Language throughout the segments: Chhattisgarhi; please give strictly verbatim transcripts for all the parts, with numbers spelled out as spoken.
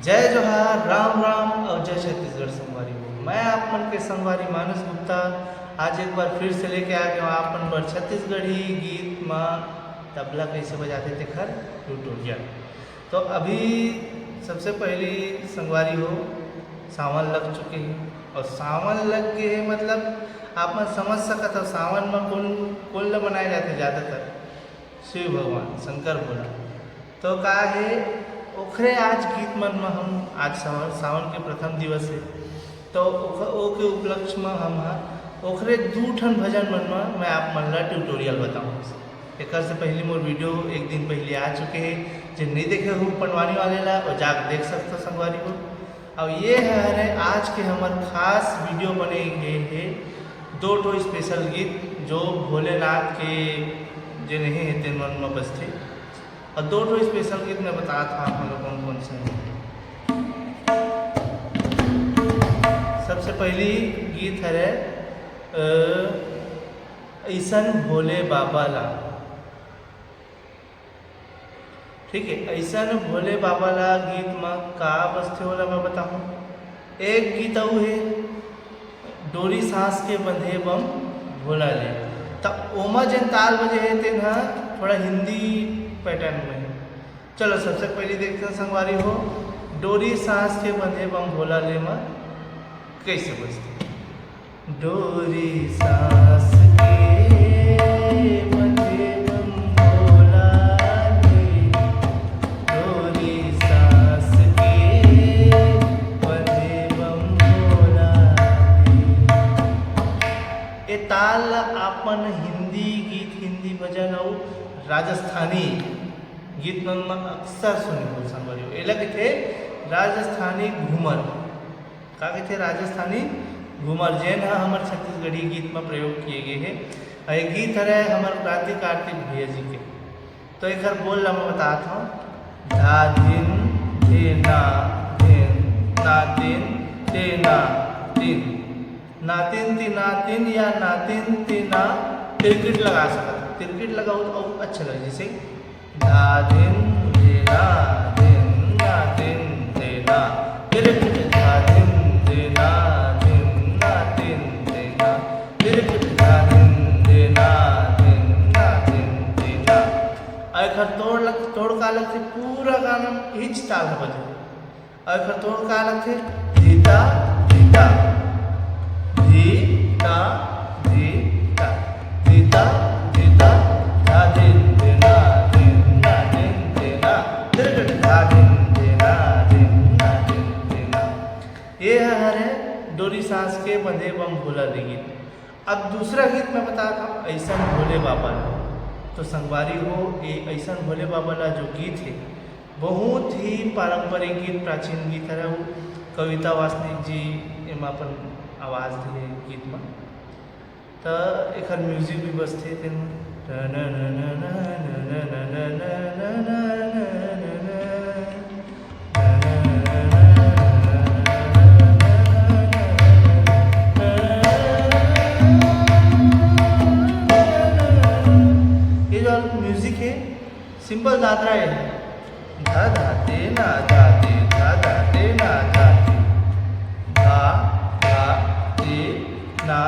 जय जोहार, राम राम और जय छत्तीसगढ़ संगवारी हो। मैं आप मन के संगवारी मानस गुप्ता आज एक बार फिर से लेके आ गया हूँ आप मन बर छत्तीसगढ़ी गीत मा तबला कैसे बजाते तेखर ट्यूटोरियल। तो अभी सबसे पहली संगवारी हो, सावन लग चुके हैं और सावन लग गए है, मतलब आप मन समझ सकत हो सावन में कौन कौन ला मनाए जाते ज़्यादातर शिव भगवान शंकर भोला। तो का है ओखरे आज गीत मन में हम आज सावन, सावन के प्रथम दिवस है, तो ओख- ओके उपलक्ष्य में हम हा ओखरे दू ठन भजन मन में मैं आप मन ला ट्यूटोरियल बताऊँ। एक से पहले मोर वीडियो एक दिन पहले आ चुके हैं, जे नहीं देखे हो पंडवानी वाले ला और जाके देख सकते हो संगवारी हो। और ये हरे आज के हमर खास वीडियो बने गए है दो ठो स्पेशल गीत जो भोलेनाथ के जे नहीं है तेन मन में बजथे। और दो ठो स्पेशल गीत मैं बतात हूँ आप मन ला कौन कौन से हैं। सबसे पहली गीत हरे अ, ऐसन भोले बाबा ला। ठीक है, ऐसन भोले बाबा ला गीत में का बजथे ओला मैं बताऊँ। एक गीत अउ है डोरी सांस के बंधे बम भोला ले, त ओमा जेन ताल बजे है तेन ह थोड़ा हिंदी पैटर्न में है। चलो सबसे पहले देखते हैं संगवारी हो डोरी सांस के बंधे बम भोला ले मा कैसे बजथे। डोरी सांस के बंधे बम भोला ले, डोरी सांस के बंधे बम भोला ले। ए ताल ला आप मन हिंदी गीत, हिंदी भजन अउ राजस्थानी गीत मन म अक्सर सुने हो संगवारी हो। एला कथे राजस्थानी घूमर। का कथे राजस्थानी घूमर, जेन ह हमर छत्तीसगढ़ी गीत म प्रयोग किए गए हे। अउ ये गीत हरे हमर क्रांति कार्तिक भैया जी के। तो एकर बोल ला मैं बतात हूँ। धा धिन धिना धिन ना तिन तिना तिन। नातिन तिनातिन या नातिन तिना तिरकिट लगा सकत हो। तिरकिट लगाओ तो अउ अच्छा लगे। जैसे धा धिन धिना धिन नातिन तिना तिरकिट धा धिन धिना धिन नातिन तिना तिरकिट धा धिन धिना धिन नातिन तिना। अउ एखर तोड़ लग, तोड़ का लगथे, पूरा गाना में इच ताल ह बजे। अउ एखर तोड़ का लगथे? धीता, धीता, धीता, धीता, धीता, धीता, धा धिन धिना धिन ना धिन धिना, तिरकिट धा धिन धिना धिन ना धिन धिना। ये हरे डोरी सांस के बंधे बम भोला ले गीत। अब दूसरा गीत मैं बतात हूँ ऐसन भोले बाबा ला। तो संगवारी हो, ये ऐसन भोले बाबा ला जो गीत है, बहुत ही पारंपरिक गीत, प्राचीन गीत हरे। वो कविता वासनिक जी एमा अपन आवाज दिए गीत में। त एकर म्यूजिक भी बजथे तेन। ये जो म्यूजिक है, सिंपल दादरा है। धा धा ते ना धा ते, धा धा ते ना धा ते, धा धा ते ना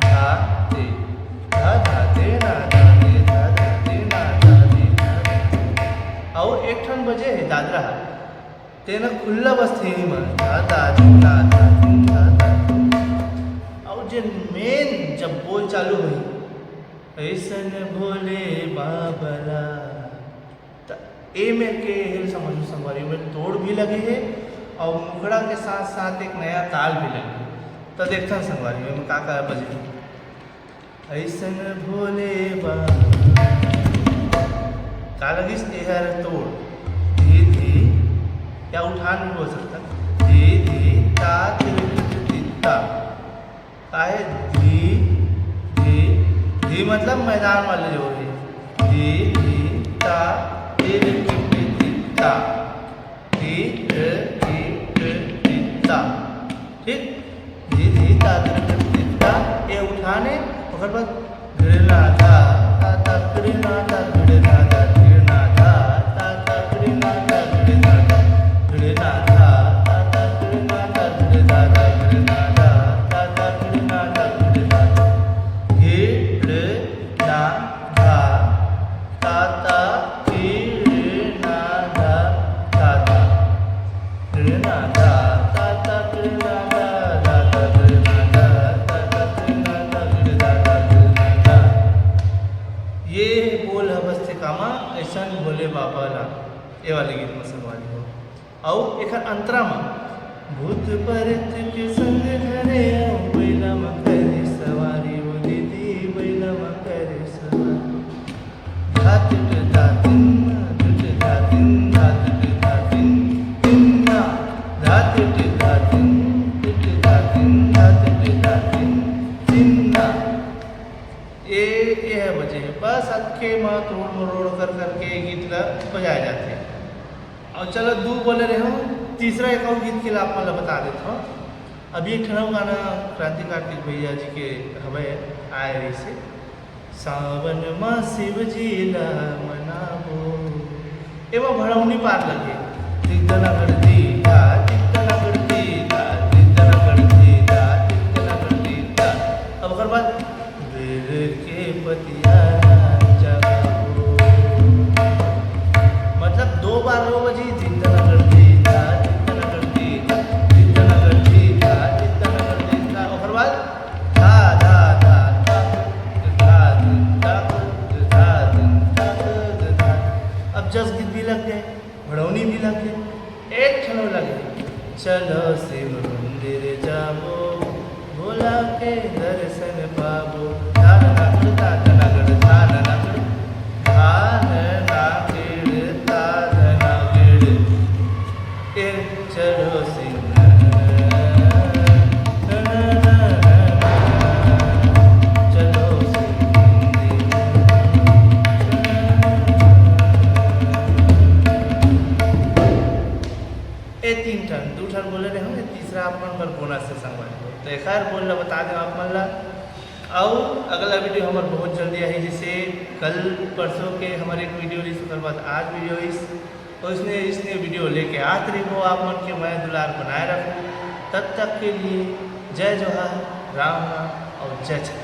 धा ते, धा धा ते ना धा ते, धा धा ते ना धा ते, धा धा ते। अउ एक ठन बजे है दादरा ह, तेन खुल्ला बजथे ही मन, धा धा ते ना धा ते, धा धा ते। अउ जे मेन जब बोल चालू होही, ऐसन भोले बाबा ला, त ए में के हेल समझू संगवारी, में तोड़ भी लगे हे अउ मुखड़ा के साथ साथ एक नया ताल भी लगे हे। त देखथन संगवारी, में का का बजे। ऐसन भोले बाबा, का लगिस? ए हर तोड़, धी धी, या उठान भी बोल सकता, धी धी ता तिरकिट तित्ता। काहे? धी धी, धी मतलब मैदान वाले जो है। धी धी ता तिर किट तित्ता, धी ध धी ध तित्ता। ठीक, धी धी ता तिर किट तित्ता, ए उठाने, ओकर बाद घृणा धा, ता ता घृणा धा, घृणा धा, घृणा धा, ता ता घृणा धा, घृणा धा, घृणा धा, ए बोल ह बजथे कामा, अइसन भोले बाबा ला। ए वाले गीत में संगवारी हो। अउ एकर अंतरा म भूत प्रेत के संग धरे, अउ बइला म करे सवारी, ओ दीदी बइला म करे सवारी। धातिट धातिन, धातिट धातिन, धातिट धातिन, तिन्ना। धातिट धातिन, तिट धातिन, धातिट धातिन, तिन्ना। ए, ए ह बजे हे। बस अतके म तोड़ मरोड़ कर करके ए गीत ल बजाए जाथे। अउ चलो, दू बोले रहे हूँ, तीसरा एक अउ गीत के ला आप मन ल बता देत हूँ। अभी एक ठन अउ गाना क्रांति कार्तिक भैया जी के हवे, आए रहिसे, सावन म शिव जी ला मनाबो। एमा भड़ौनी पार लगे, दिद्दना कर दीदा, दिद्दना कर दीदा, दिद्दना कर दीदा, दिद्दना कर दीदा। अब ओकर बाद बेर के पतिया ना जगाबो। मतलब दो बार रो बजी, दिद्दना कर दीदा, दिद्दना कर दीदा, दिद्दना कर दीदा, दिद्दना कर दीदा। ओकर बाद धा, धा, धा, धा, धा, धा, धा, धा, धा, धा। अब जस गीत भी लग गए, भड़ौनी भी लग गए, एक ठन लग गए। चलो शिव मंदिर जाबो, भोला के दर्शन पाबो। धान नागड़, धान नागड़, धान नागड़, धान नागड़, धान नागड़। ए चलो सिंह, चलो सिंह। ए तीन ठन, दू ठन बोले रहे हूँ, ए तीसरा आप मन बर बोनस से संगवारी हो। तो एकर बोल ला बता दें आप मन ला। अउ अगला वीडियो हमर बहुत जल्दी आही, जैसे कल परसों के हमर एक वीडियो रहिस, ओकर बाद आज वीडियो रहिस। तो इसने, इसने वीडियो लेके आत रहिबो, आप मन के मया दुलार बनाए रखो। तब तक के लिए जय जोहार, राम राम और जय छत्तीसगढ़।